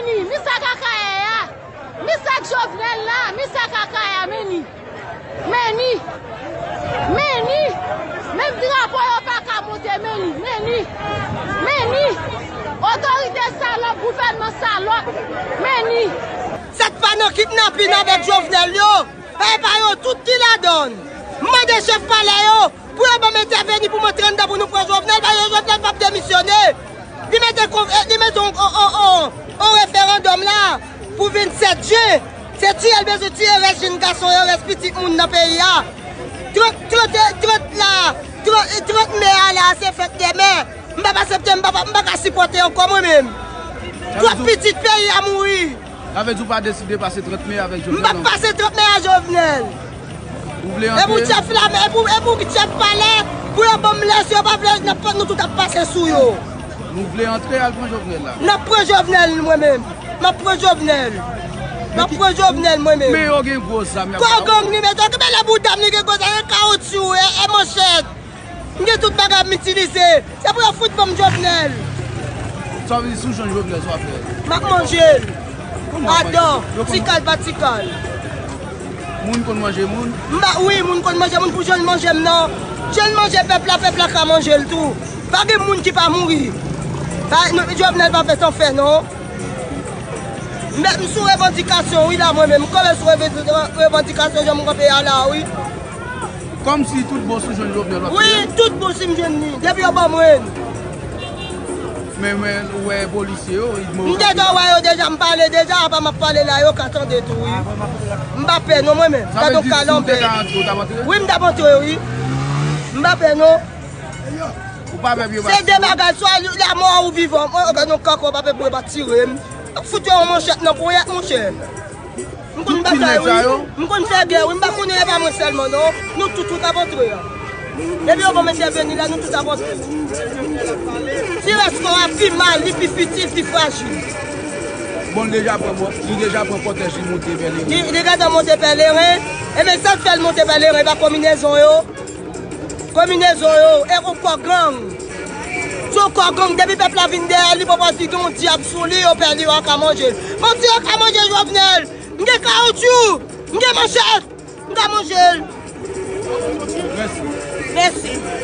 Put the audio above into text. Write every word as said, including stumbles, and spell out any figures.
Ni, ni sa k Akayè a, ni sa k Jovenel la, ni sa k Akayè a, men ni. Men ni. Men ni. Menm drapo yo pa ka monte, men ni. Men ni. Men ni. Otorite salòp, gouvènman salòp, men ni. Sa k pa nan kidnapin avèk Jovenel yo, e pa yo tout ki ladann. M mande chèf palè yo, pou yo ban m entèveni pou m antre anndan pou nou pran Jovenel, paske Jovenel p ap demisyone. Li mete, li mete on, on, on, on, on referandòm la pou vennsèt jen. Se tiye l bezwen tiye rès jenn gason yo, rès pitit moun nan peyi a. Trant, trant, trant la, trant, trant me a la, se fèt demen. M p ap aksepte, m p ap, m pa ka sipòte ankò mwen menm. Twòp pitit peyi a mouri. Sa vle di ou pa deside pase trant me avèk Jovenel? M p ap pase trant me a Jovenel. Ou vle antre? E pou chèf la, e pou, e pou chèf palè, pou yo ban m lè, si yo pa vle, n ap, nou tout ap pase sou yo. Nou vle antre al pran Jovenel la? N ap pran Jovenel, mwen menm. M ap pran Jovenel. M ap pran Jovenel, mwen menm. Men yo gen gwo zam, y ap. Kò gang li mete, okipe lè boudam li gen gwo zam, e kawotchou, e, e manchèt. M gen tout bagay m itilize. Se pou yo fout ban m Jovenel. Sa vle di si w jwenn Jovenel, sa w ap fè? M ap manje l. Kòman w ap manje l? Adan, tikal pa tikal. Moun konn manje moun? M pa, wi, moun konn manje moun pou jan l manje m nan. Jan l manje pèp la, pèp la ka manje l tou. Pa gen moun ki pa mouri. Pa, nou, Jovenel pa fè san fè, non. M, m sou revandikasyon, wi, la, mwen menm. M kanpe sou revan-, revandikasyon, jan m kanpe a la, wi. Kòmsi tout bon si w jwenn Jovenel, w ap fè l? Wi, tout bon si m jwenn li. Depi yo ban mwen. Men, men, ou wè polisye yo, y move. M te dwe wè yo deja, m pale deja, apa m ap pale la, yo ka tande tou, wi. M pa pè non, mwen menm. Sa vle di, si w te ka antre, w t ap antre? Wi, m t ap antre, wi. M pa pè non. Ou pa pè pye pase. Se de bagay, swa lamò ou vivan. Mwen, gade yon kanko, pa pè pou yo pa tire m. Fout yo yon manchèt nan ponyèt, monchè. M konn batay, wi. M konn fè gè, wi. M pa konnen e pa mwen sèlman, non. Nou tout, tout ap antre a. Depi yo ban m entèveni la, nou tout ap antre. Ti rès kò a pi mal, li pi fitil, pi frajil. Bon, li deja pran, li deja pran kòtèj li monte Pèleren. Li, li gentan monte Pèleren. E men sa k fè l monte Pèleren, e pa konbinezon yo. Konbinezon yo, e yon kò gang. Se yon kò gang, depi pèp la vin dèyè li, papa di gen yon dyab sou li, yo pè li, yo ka manje l. Bon, si yo ka manje Jovenel, m gen kawotchou, m gen manchèt, m ka manje l. Mèsi. Mèsi.